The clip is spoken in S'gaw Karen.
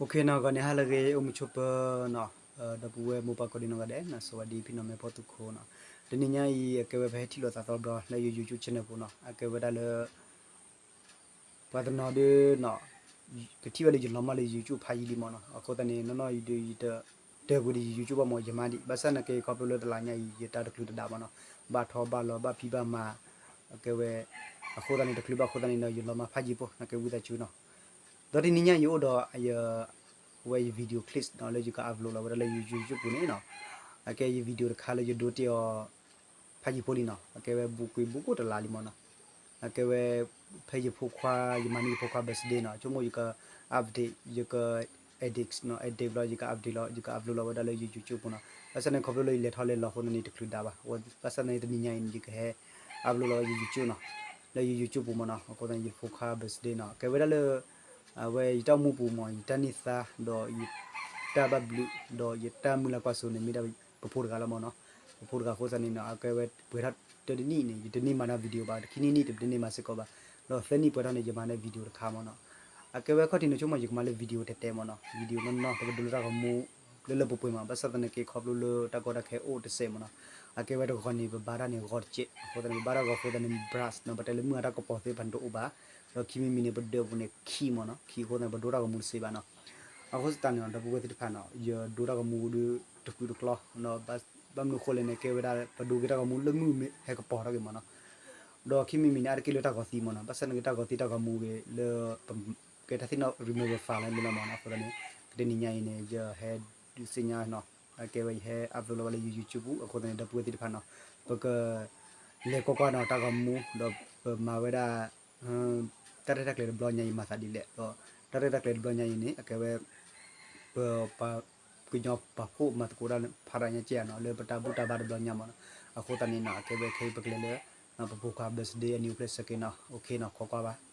OK နီၤ, ဂီၤန့ၣ်ဟါလၢအဂ့ၤ အိၣ်မုာ်ဆိးပၢၤနီၤ, ဒီပုၢ်ဝဲၢ်မိၢ်ပၢ်ကိးဒံနီၢ်ဂၤဒဲးနီၤ, စဝၤဒံဖံနီၢ်မဲဖီသူခိၣ်နီၤ. တနံၤညါအံၤ အကဲဝဲပဟဲထံၣ်လိာ်သးသီဘျီ လၢယ YouTube channel ပူၤနီၤ, အကဲဝဲဒၣ်လၢ ပှၤတနီၤဒုးနီၤ, ကထံၣ်ဝဲလၢယလီၤမၢ်လၢ YouTube ဖးယံာ်လံမ့ၢ်နီၤ, အဃိသတးန့ၣ် နီၢ်နီၢ်အံၤဒုး ယတတၢၢ်ကွံာ်ဒီးယ YouTube ဘၣ်မ့ၢ် ယမါဒံး, ဘၣ်ဆၣ်နာ်က့ခီဖျိလၢတလါညါအံၤ ယတၢ်တချုးတဒါဘၣ်နီၤ, ဘၣ်ထီဘၣ်လီၤ ဘၣ်ဖံးဘၣ်မၤ အကဲဝဲ အဃိသတးန့ၣ် တချုးဘၣ်အဃိသတးန့ၣ်ဒီး ယလီၤမၢ်ဖးယံာ်ဖိ နာ်က့ဝံသးစူၤနီၤ. ဒီးတနံၤညါအံၤအိၣ်ဒီး အဝဲယ video clips နီၤ လၢယက upload လီၤဝဲဒၣ်လၢယ YouTube ပူၤန့ၣ်နီၤ, အကဲယ video တခါလၢယဒိတ့ၢ်အီၤ ဖးယံာ်ဖိလံနီၤ, အကဲဝဲဘူးကွံာ်ဘူးကိၣ်တလါလံမ့ၢ်နီၤ, အကဲဝဲ ဖဲယဖိခွါ ယမၤန့ၢ်ယဖိခွါ birthday နီၤ, ဆိကမိၣ်ယက update ယက edit နီၤ, edit လီၤ ယက update လီၤ ယက upload လီၤဝဲဒၣ်လၢယ YouTube ပူၤနီၤ. ဘၣ်ဆၣ်န့ၣ် ခီဖျိလၢယလဲၤထီၣ်လဲၤလီၤအဃိသတးန့ၣ် တချုးဒါဘၣ်, ဘၣ်ဆၣ်န့ၣ် တနံၤညါအံၤန့ၣ် ယကဟဲ upload လီၤဝဲယ YouTube နီၤ, လၢယ YouTube ပူၤမ့ၢ်နီၤ, အဃိသတးန့ၣ် ယဖိခွါ birthday နီၤ, အကဲဝဲဒၣ်လၢ အဝဲယတၢ်အိၣ်မူပူၤမ့ၢ် ယတၢ်န့ၢ်သါ ဒီးယတၢ်ဘၣ်ဘျုး ဒီးယတၢ်မုၢ်လၢ်ကွၢ်စိန့ၣ် မ့ၢ်ဒၣ်ပဖိတဂၤလီၤမ့ၢ်နီၤ, ပဖိတဂၤအဃိသတးန့ၣ်နီၤ, အကဲဝဲပှဲၤထီၣ်တနံၣ်န့ၣ် ယတန့ၢ်မၤတၢ် video ဘၣ်, ခံနံၣ်နံၣ် တန့ၢ်မၤစ့ၢ်ကီးဘၣ်, ဒီးသၢနံၣ်ပှဲၤထီၣ်န့ၣ် ယမၤန့ၢ် video တခါမ့ၢ်နီၤ. အကဲဝဲခီၣ်ထံးန့ၣ် ဆိကမိၣ်ယကမၤလၢ video တဲတဲမ့ၢ်နီၤ, video နီၢ်နီၢ် ပကဒိလၢတၢ်ဂီၤမူ လၢလၢပှဲၤပှဲၤမ့ၢ်, ဘၣ်ဆၣ်သနာ်က့ ခီဖျိလၢတၢ်ကီတၢ်ခဲအိၣ်တစဲးမ့ၢ်နီၤ, အကဲဝဲတဂီၤန့ၣ် ပဘါတၢ်န့ၣ်ဂီၤတစဲး, အဃိသတးန့ၣ် ပဘါတၢ်ဂီၤအဃိသတးန့ၣ် brush နီၤ, ပတဲလၢမုၢ်အတၢ်ကပီၤသ့ၣ်တဖၣ်န့ၣ်တအိၣ်ဘၣ်, ဒီးခံမံၤမံၤန့ၣ် ပဒၢးပူၤန့ၣ်ခံမ့ၢ်နီၤ, ခံအဃိသတးန့ၣ် ပဒိတၢ်ဂီၤမူတစဲးဘၣ်နီၤ. အဃိသတးန့ၣ် ဒီပုၢ်ဝဲၢ်သ့ၣ်တဖၣ်နီၤ, ယဒိတၢ်ဂီၤမူဒုးတကုာ်တကျီ, ဘၣ်မနုၤအဃိလဲၣ်န့ၣ် ကဲဝဲဒၣ် ပဒိက့ၤတၢ်ဂီၤမူလၢမုၢ်ဟဲကပီၤထီၣ်က့ၤမ့ၢ်နီၤ, ဒီးခံမံၤမံၤန့ၣ် အါတက့ၢ်လၢတၢ်ဂီၤသံမ့ၢ်နီၤ, ဘၣ်ဆၣ်သနာ်က့တၢ်ဂီၤသံတၢ်ဂီၤမူဂ့ၤလၢ ကဲတၢ်သ့ၣ်နီၣ် remember file လၢလၢမ့ၢ်နီၤ, အဃိသတးန့ၣ် ကတနံၤညါအံၤန့ၣ် ယဟဲဒုးသ့ၣ်ညါနီၤ, အကဲဝဲယဟဲ upload လီၤဝဲလၢယ YouTube ပူၤ, အဃိသတးန့ၣ် ဒီပုၢ်ဝဲၢ်သ့ၣ်တဖၣ်နီၤ, ပက လဲၤကွၢ်ကွၢ်နီၤ တၢ်ဂီၤမူ ဒီးပမၤဝဲဒၣ် တၢ်ရဲၣ်တၢ်ကျဲၤတဘျီညါအံၤမၤသးဒ်လဲၣ်, ဒီးတၢ်ရဲၣ်တၢ်ကျဲၤတဘျီညါအံၤန့ၣ် အကဲဝဲ ပ ပှၤကညီပာ်ဖှိၣ်မၤသကိးတၢ်ဖးဒိၣ်ညါကဲဧါနီၤ, လၢပတၢ်ဘူၣ်တၢ်ဘါတဘျီညါမ့ၢ်နီၤ, အဃိသတးန့ၣ်နီၤ အကဲဝဲခဲအံၤပကလဲၤလၢ ပဖိခွါ birthday အနံၤအိၣ်ဖျဲၣ်ဆၢက့ၤနီၤ, OK နီၤ, ကွၢ်ကွၢ်ဘၣ်.